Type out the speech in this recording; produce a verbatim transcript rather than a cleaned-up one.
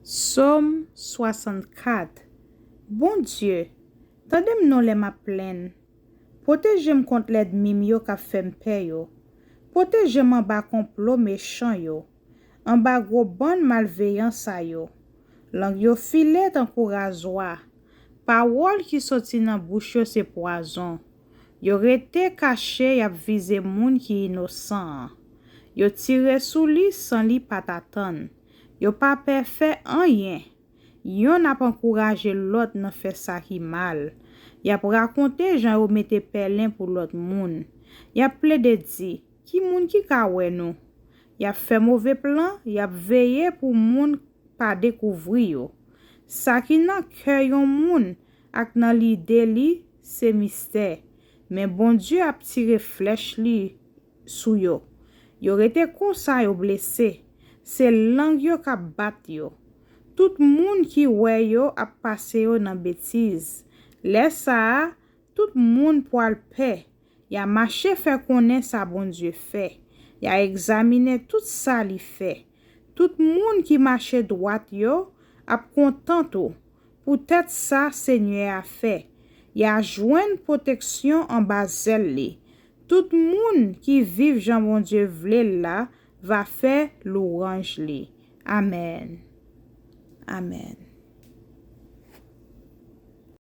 Sòm swasannkat. Bondye, tande m non lè m ap plenn. Pwoteje m kont lènmi m yo k ap fè m pè yo. Pwoteje m anba konplo mechan yo, anba gwo bann malveyan sa yo. Lang yo file tankou razwa. Pawòl ki soti nan bouch yo se pwazon. Yo rete kache, y ap vize moun ki inosan an. Yo tire sou li san li pa t atann. Yo pa pè fè anyen. Yonn ap ankouraje lòt nan fè sa ki mal. Y ap rakonte jan yo mete pèlen pou lòt moun. Y ap plede di, "Ki moun ki ka wè nou?" Y ap fè move plan, y ap veye pou moun pa dekouvri yo. Sa ki nan kè yon moun ak nan lide li se mistè, men Bondye ap tire flèch li sou yo. Yo rete konsa, yo blese. Se lang yo k ap bat yo. Tout moun ki wè yo ap pase yo nan betiz. Lè sa a, tout moun pwal pè. Y a mache fè konnen sa Bondye fè. Y a egzamine tout sa li fè. Tout moun ki mache dwat yo ap kontan tou. Poutèt sa Senyè a fè. Y a jwenn pwoteksyon anba zèl li. Tout moun ki viv jan Bondye vle l la va fè lwanj li. Amèn. Amèn.